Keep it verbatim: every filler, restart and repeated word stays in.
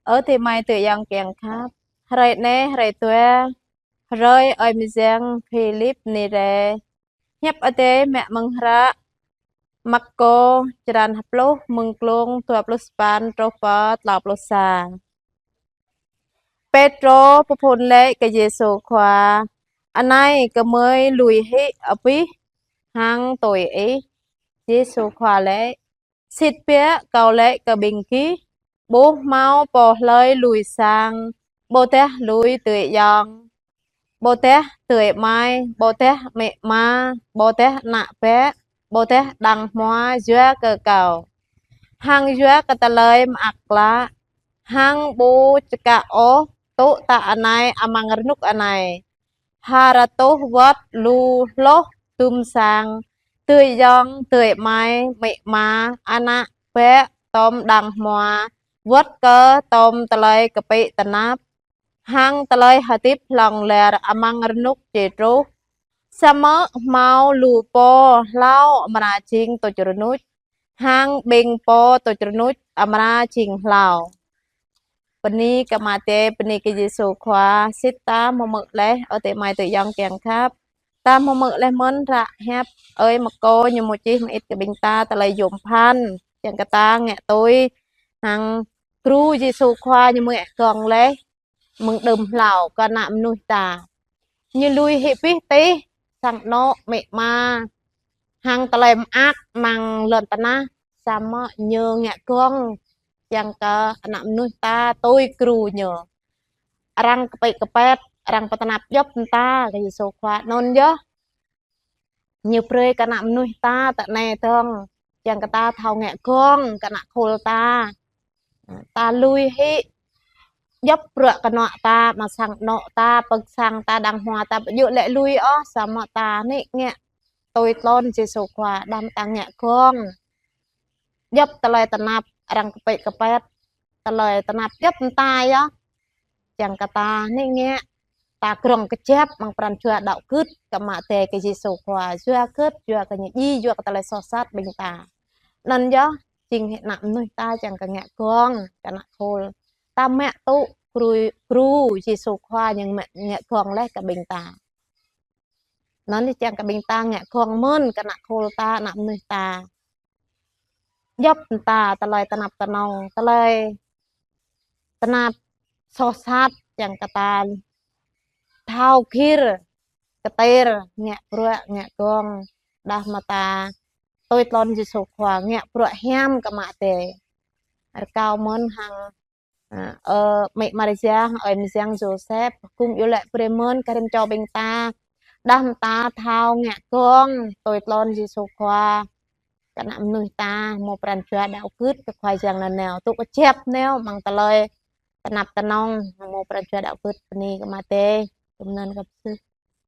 Ơ adơi amai adơi ayŏng kiăng khăp. Hrơi anai, hrơi dua, hrơi ơi mơyang Philip Nêri. Hiăp Adai mă mơ̆ng hră Markô, črăn pluh, mơ̆ng klông dua pluh sapăn truh pơ klâo pluh sa. Pêtrô pơphŭn laĭ kơ Yêsu Khua: Anai gơmơi lui hĭ abih hăng tui Ih. Yêsu Khua laĭ: Sĭt biă Kâo laĭ kơ ƀing gih, ƀu hmâo pô hlơi lui sang, ƀôdah lui adơi ayŏng, ƀôdah adơi amai, ƀôdah amĭ ama, ƀôdah ană bă, ƀôdah đang hmua yua kơ Kâo, hăng yua kơ tơlơi mơak klă, hăng ƀu čơkă ôh tŭ tă anai amăng rơnŭk anai, ha rơtuh wơ̆t lu hloh dŭm sang, adơi ayŏng, adơi amai, amĭ ama, ană bă, tŏm đang hmua, wơ̆t kơ tŏm tơlơi kơpĭ tơnap, hăng tơlơi hơdip hlŏng lar amăng rơnŭk či truh. Samơ̆ hmâo lu pô hlâo amra jing tuč rơnuč, hăng ƀing pô tuč rơnuč amra jing hlâo. Bơni kơ Ama Adai, bơni kơ Yêsu Khua. Sĭt ta hmư̆ laih, ơ adơi amai adơi ayŏng kiăng khăp. Ta hmư̆ laih mơ̆n hră hiăp ơi Markô ñu mơ̆ čih mơit kơ ƀing ta tơlơi yôm phăn, kiăng kơ ta ngă tui hăng gru Yêsu Khua ñu mơ̆ gơ̆ng laih mơ̆ng đưm hlâo kơ ană mơnuih ta. Ñu lui hĭ abih tih, sang anŏ, amĭ ama, hăng tơlơi mơak amăng lŏn tơnah, samơ̆ ñu ngă gơ̆ng kiăng kơ ană mơnuih ta tui gru ñu. Arăng kơpĭ kơpĕt, arăng pơtơnap djŏp mơta kơ Yêsu Khua. Anŭn yơh ñu brơi kơ ană mơnuih ta tơ anai dơ̆ng, kiăng kơ ta thâo ngă gơ̆ng kơ ană khul ta. Ta lui hĭ djŏp bruă kơnuă ta, amăng sang anŏ ta, pơ sang ta, đang hmua ta, ƀu djơ̆ lĕ lui ôh, samơ̆ ta anai ngă tui tlôn Yêsu Khua, đăm ta ngă gơ̆ng. Djŏp tơlơi tơnap arăng kơpĭ kơpĕt, tơlơi tơnap djŏp mơta yơh. Kiăng kơ ta anai ngă ta krŏng kơjăp amăng pran jua đaŏ gưt kơ Ama Adai, kơ Yêsu Khua, yua gưt, yua kơ ñu djai, yua kơ tơlơi soh sat ƀing ta. Anŭn yơh jing hĭ ană mơnuih ta kiăng kơ ngă gơ̆ng kơ ană khul. Ta mă tŭ gru, gru Yêsu Khua ñu mă ngă gơ̆ng laih kơ ƀing ta. Anŭn yơh kiăng kơ ƀing ta ngă gơ̆ng mơ̆n kơ ană khul ta, ană mơnuih ta. Djŏp mơta tơlơi tơnap tơnŏng, tơlơi tơnap soh sat, kiăng kơ ta thâo gir, kơtir, ngă bruă, ngă gơ̆ng, đah mơta tui tlôn Yêsu Khua, ngă bruă hiam kơ Ama Adai. Rơkâo mơ̆n hăng ơ, amĭ Maria, ơi mơyang Yôsep, kơkuh iâu laĭ brơi mơ̆n kơ rĭm čô ƀing ta, đah mơta thâo ngă gơ̆ng tui tlôn Yêsu Khua, kơ ană mơnuih ta hmâo pran jua đaŏ gưt kơ Khua Yang nanao, tŭ kơjăp nao amăng tơlơi tơnap tơnŏng, hmâo pran jua đaŏ gưt. Bơni kơ Ama Adai. Tơm anŭn kơ pơsưh.